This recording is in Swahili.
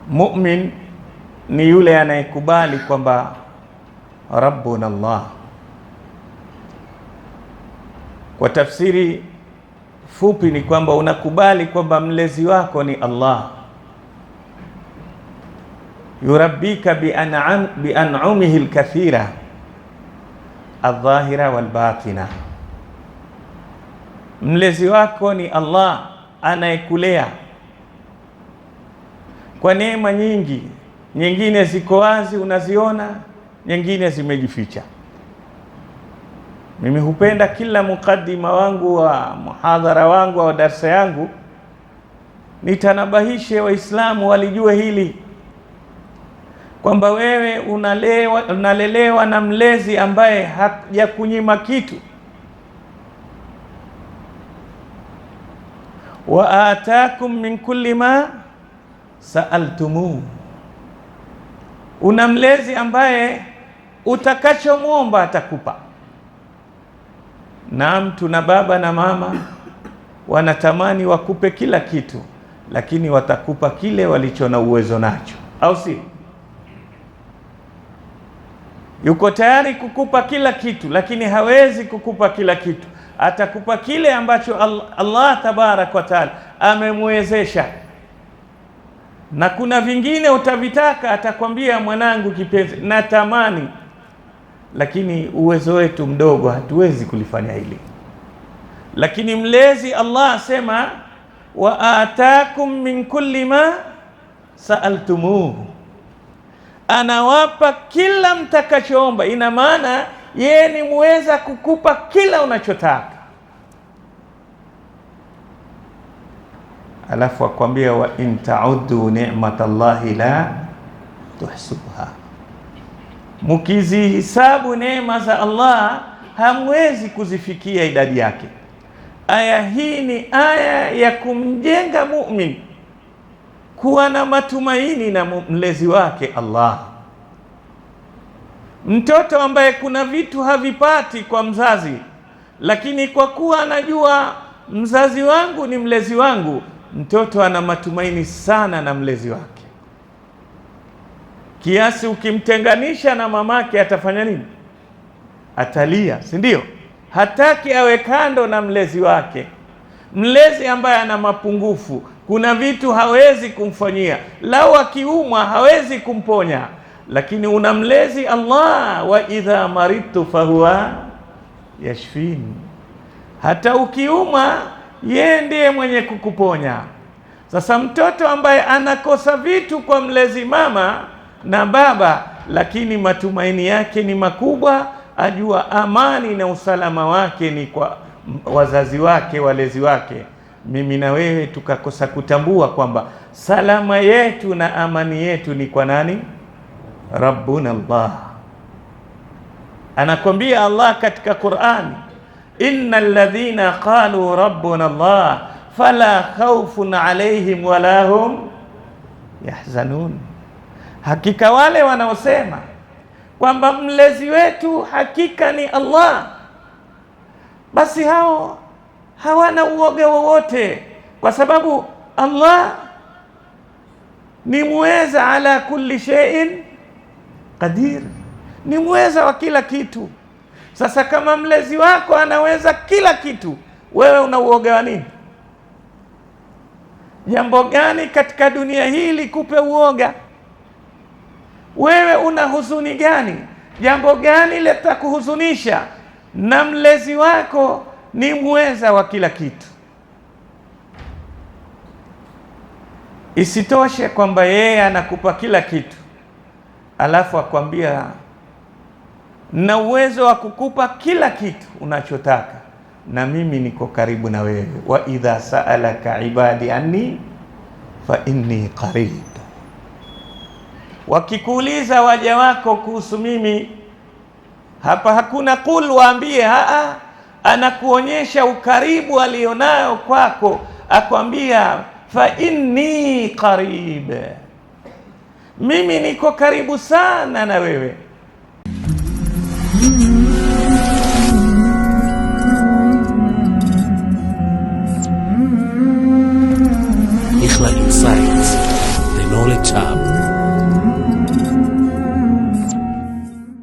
Mu'min ni yule anayekubali kwamba Rabbuna Allah. Kwa tafsiri fupi ni kwamba unakubali kwamba mlezi wako ni Allah. Yurabbika bian'umihi alkathira aldhahira walbatina. Mlezi wako ni Allah anayekulea kwa neema nyingi, nyingine ziko wazi unaziona, nyingine zimejificha. Mimi hupenda kila mukaddima wangu wa muhadhara wangu au darsa yangu nitanabahishe Waislamu walijue hili kwamba wewe unalelewa na mlezi ambaye hajakunyima kitu. Wa atakum min kulli ma saaltumu, una mlezi ambaye utakachomwomba atakupa. Naam, tuna baba na mama wanatamani wakupe kila kitu, lakini watakupa kile walicho na uwezo nacho, au si? Yuko tayari kukupa kila kitu, lakini hawezi kukupa kila kitu. Atakupa kile ambacho Allah tabarak wa taala amemwezesha, na kuna vingine utavitaka, atakwambia mwanangu kipenzi, natamani, lakini uwezo wetu mdogo, hatuwezi kulifanya hili. Lakini mlezi Allah asema wa atakum min kulli ma saaltumuhu, anawapa kila mtakachoomba. Ina maana yeye ni muweza kukupa kila unachotaka. Alafu akwambia wa in ta'uddu ni'matallahi la tuhsuha, mukizihisabu neema za Allah hamwezi kuzifikia idadi yake. Aya hii ni aya ya kumjenga mu'min kuwa na matumaini na mlezi wake Allah. Mtoto ambaye kuna vitu havipati kwa mzazi, lakini kwa kuwa anajua mzazi wangu ni mlezi wangu, mtoto ana matumaini sana na mlezi wake, kiasi ukimtenganisha na mamake atafanya nini? Atalia, si ndio? Hataki awe kando na mlezi wake. Mlezi ambaye ana mapungufu, kuna vitu hawezi kumfanyia, lau akiumwa hawezi kumponya, lakini una mlezi Allah, wa idha maridtu fahuwa yashfini, hata ukiumwa yeye ndiye mwenye kukuponya. Sasa mtoto ambaye anakosa vitu kwa mlezi mama na baba, lakini matumaini yake ni makubwa, ajua amani na usalama wake ni kwa wazazi wake, walezi wake. Mimi na wewe tukakosa kutambua kwamba salama yetu na amani yetu ni kwa nani? Rabbuna Allah. Anakwambia Allah katika Qur'ani, innal ladhina qalu rabbuna Allah fala khawfun alayhim wala hum yahzanun, hakika wale wanaosema kwamba mlezi wetu hakika ni Allah, basi hao hawana uoga wowote, kwa sababu Allah ni muweza ala kulli shay'in qadir, ni muweza wa kila kitu. Sasa kama mlezi wako anaweza kila kitu, wewe una uoga wa nini? Jambo gani katika dunia hii likupe uoga? Wewe una huzuni gani? Jambo gani litakuhuzunisha? Na mlezi wako ni muweza wa kila kitu. Isitoshe kwamba yeye anakupa kila kitu, alafu akwambia na uwezo wa kukupa kila kitu unachotaka, na mimi niko karibu na wewe. Wa idha saalaka ibadi anni fa inni qarib, wakikuuliza waja wako kuhusu mimi, hapa hakuna kul, waambie haa. Anakuonyesha ukaribu alionayo kwako, akwambia fa inni qarib, mimi niko karibu sana na wewe. Ikhla Insights, the the Knowledge Hub.